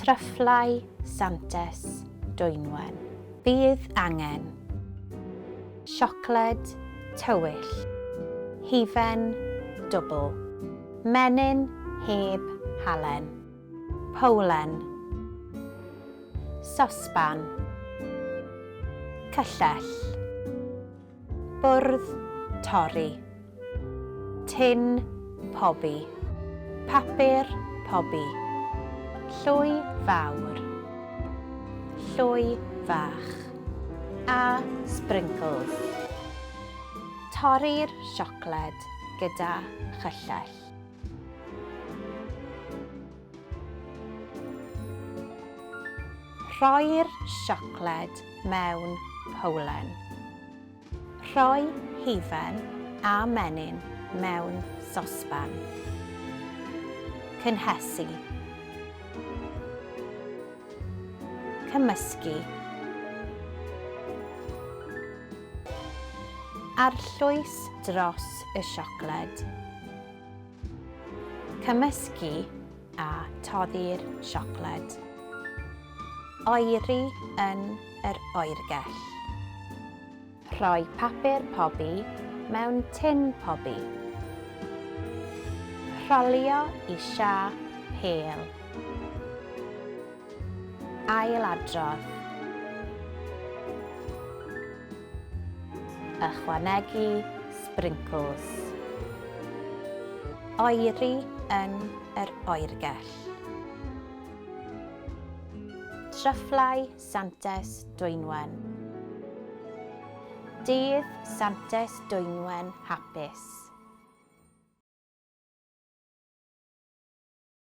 Tryfflau Santes Dwynwen. Bydd angen siocled tywyll, hufen dwbl, menyn heb halen, powlen, sosban, cyllell, Bwrdd torri. Tin pobi. Papur pobi. Llwy fawr. Llwy fach. A sprinkles. Torri'r siocled gyda chyllell. Rhoi'r siocled mewn powlen. Rhoi hufen a menyn mewn sosban. Cynhesu. Cymysgu. Arllwys dros y siocled. Cymysgu a toddi'r siocled. Oeri yn yr oergell. Rhoi papur pobi mewn tin pobi. Rholio i siâp pêl. Ailadrodd. Ychwanegu sprinkles. Oeri yn yr oergell. Tryfflau Santes Dwynwen. Dydd Santes Dwynwen hapus.